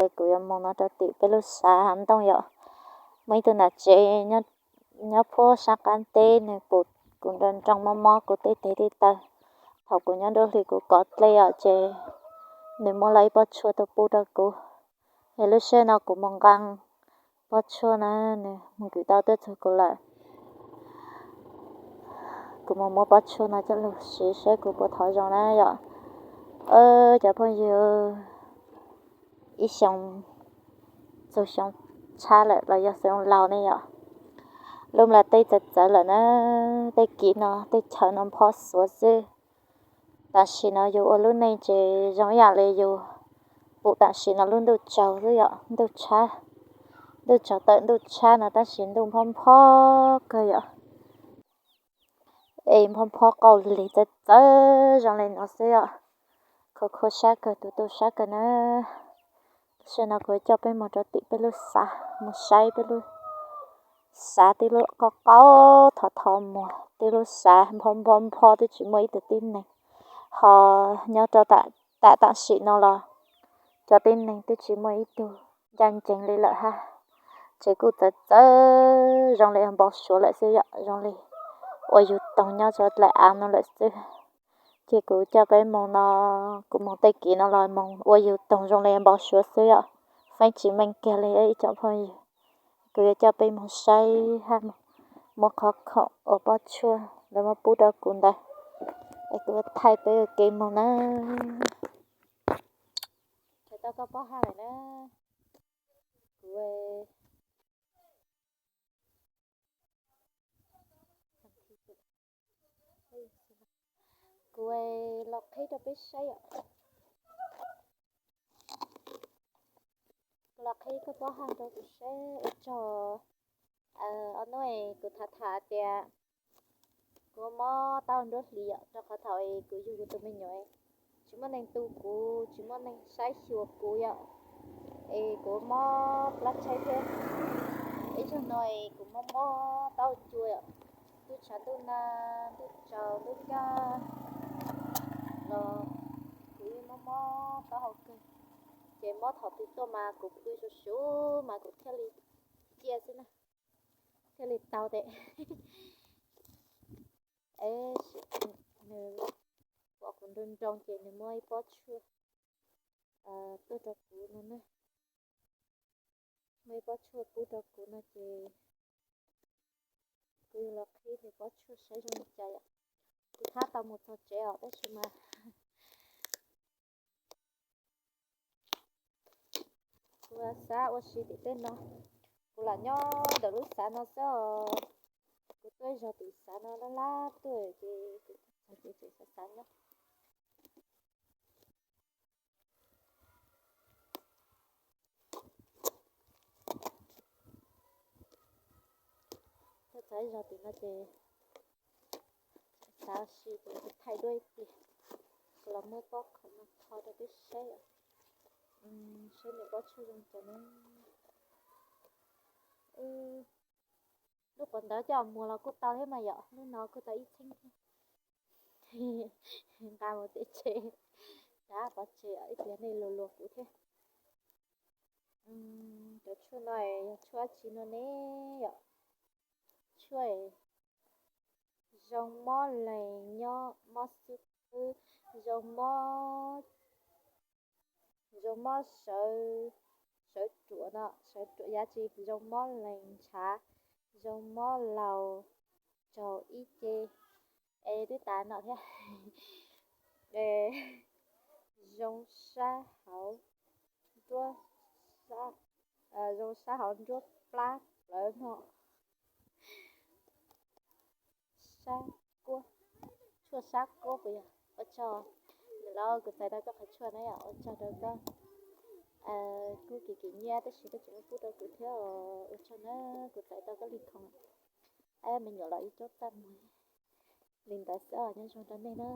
Ces kuv yuav mus no rau tim peb lub xav hav ntoo yom. Muaj ib tug nam tsev nyob phuab sab qab teb, nws pum kuv nroo nroo mob mob kuv tej tes tej taw. Thaum kuv nyob nruab hlis kuv kov dlej os, ces nws muab los ib pob tshuaj tuaj pub rau kuv. Es lub sij hawm no kuv mus nqa pob tshuaj na, nws mus kwv tau tuaj txug kuv lawm. Kuv mus muab pob tshuaj no coj lug siv saib kuv puas thov zoo na yom. Cov phooj ywg, ib xyoo txug xyoo tshab lawm los yog xyoo laus ne yom. Lub nplaj teb txawv txawv lawm na, tej kiv no tej chaw no npho xuav xwb. Tam sim no yus ua lub neej ces zoo ib yam li yus pum tam sim no lub ntuj tsaus xwb yom, ntuj tshab, ntuj tsaus tawm ntuj tshab no tab sis ntuj nphob nphob kawg yom. Es nphob nphob qau lig txawv txawv zoo li no xwb yom. Khov kho sab kawg, tu tu sab kawg na. Lub sij hawm no kuv coj peb mus rau tim peb lub xav, mus saib peb lub xav, tib lub qau qau thov thov muag, tib lub xav nphob nphob nphob twb tsis muaj ib tug tib neeg. Ho nyob rau tam tam sim no los cov tib neeg twb tsis muaj ib tug ncaj ncees li lawm hab. Ces kuj txawv txawv zoo li npau suav lawm xwb yom, zoo li ua yug toog nyob rau dlaim av no lawm xwb. Ces kuv coj peb mus no, kuv mus tej kiv no los mus ua yug toog zoo li npau suav xwb yom. Feeb tsis meej kiag li ib tsoom phooj ywg. Kuv yuav coj peb mus saib hab muab qhov khoom uas pob tshuaj lawv muab pub rau kuv ntawd, es kuv yuav thaij peb ua ke mus na. Tsam tau koj pob haj lawm na. Kuv kuv los qhib rau peb saib os. Kuv los qhib koj pob haj rau kuv saib ua tsaug. Ob hnub kuv tham tham tias kuv mob tau nruab hlis yom, rau qhov thaum kuv yug kuv tus me nyuam tsis muaj neeg tu kuv, tsis muaj neeg saib xyuas kuv yom, es kuv mob plab tshaib thiab. Ib zaug no es kuv mob mob taub hau cua yom, ntuj tshav ntuj nag ntuj tsaus ntuj nkaj los kuv yeej mob mob taub hau kawg. Ces mob thaum twg tuaj mas kuv pw suv suv mas kuv thiaj li ciaj xwb na, thiaj li tau tes. Nws pom kuv nroo nroo ces nws muab ib pob tshuaj tuaj rau kuv no na. Muaj ib pob tshuaj pub rau kuv no ces kuv yuav los qhib nws pob tshuaj saib zoo li cas yom. Kuv thab tau mus txog tsev os tab sis mas kuv xav ua si tim tej no. Kuv lam nyob ntawm lub xav no xwb os. Kuv tuaj zog tim xav no lab lab tuaj ces kuv txog ces tseem xav xav nyob. Tuaj txog zog tim no ces xav si ces kuv thaij duab ib pliag, kuv los muab pob khoom no kho rau peb saib, saib nws pob tshuaj zoo cas na. Lub quav ntawd coj muag los kuj tau thiab mas yom, lub no kuj tau ib txheeb thiab. Nqa mus tsev tsev, rov qab pov tseg ib pliag nej luag luag kuv thiab. Cov tshuaj no yog tshuaj dab tsi no ne yom? Tshuaj zoo mob lees nyob, mob xub qwb, zoo mob, zoo mob sawv, sawv ruam no, sawv ruam yam tsi, zoo mob lees ntshav, zoo mob laus, raug ib ce, es twb tas no thiab. Zoo sab hauv nruab, zoo sab hauv nruab plab plawv no. Sab kuab, tshuaj sab kuab puas yog? Ua tsaug, nws los kuv txais tau koj qhov tshuaj na yom, ua tsaug rau koj. Kuj kim kim nyiab tab sis koj tseem muab pub rau kuv thiab, ua tsaug na, kuv txais tau koj li khoom. Me nyuam los ib coob tag mus li ntawd xwb os, nyob zoo rau nej na.